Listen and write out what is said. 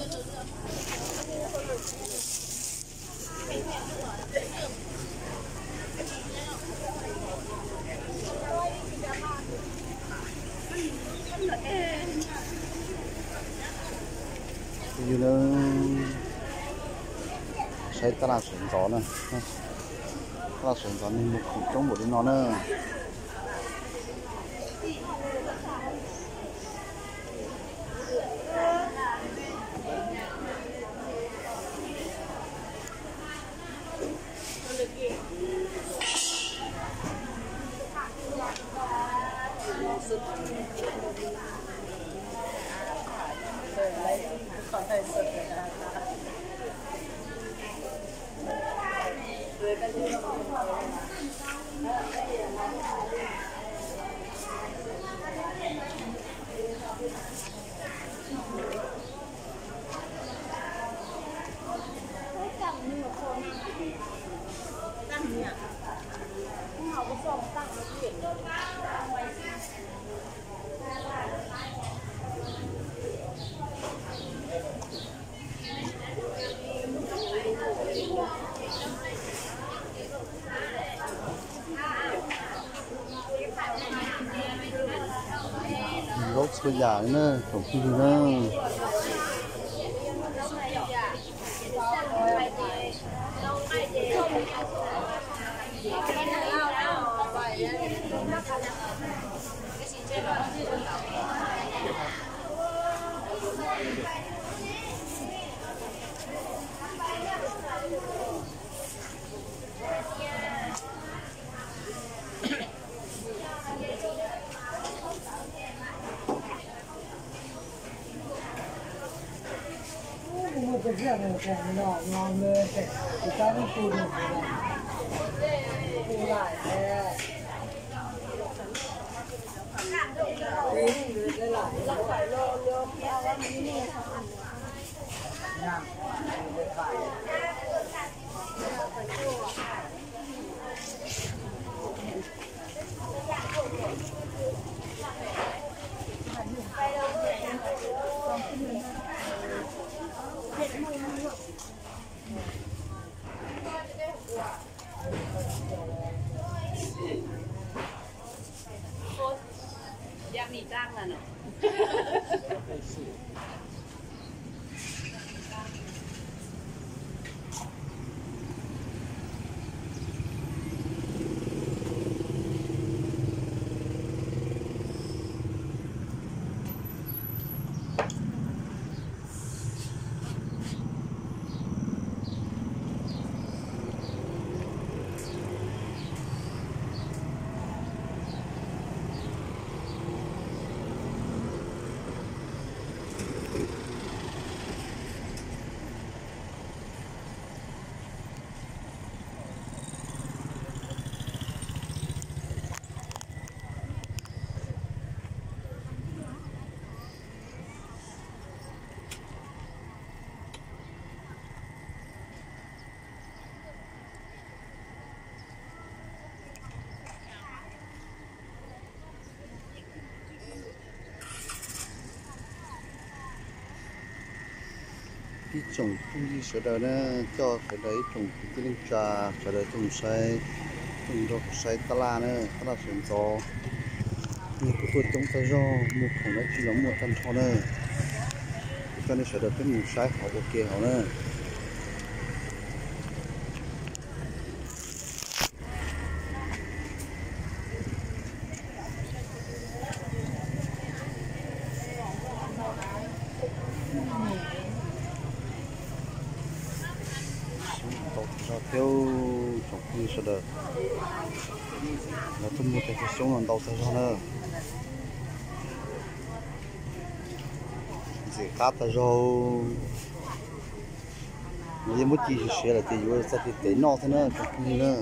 Yus saib tab laj sawv ntxov na, tab laj sawv ntxov neeg mus khoom coob npaum li no na. Zaub txhua yam na, tsoom phooj ywg na. Ib tsoom phooj ywg sawv daws na, coj sawv daws ib tsoom kwv tij neej tsa sawv daws tuaj mus saib, tuaj mus nrog kuv saib tab laj na, tab laj sawv ntxov. Neeg kuj tuaj coob tag zog, mus khoom dab tsi los muaj tag nrho na. Kuv coj nej sawv daws peb mus saib hauv ua ke hauv na. Ntau tag zog thiab, tsoom phooj ywg sawv daws, lawv tuaj muag cov xyoob no ntau tag zog na. Ntxim qab tag zog. Nws yeej muab ci siav lawm ces yuav txais tes noj thiab na tsoom phooj ywg na.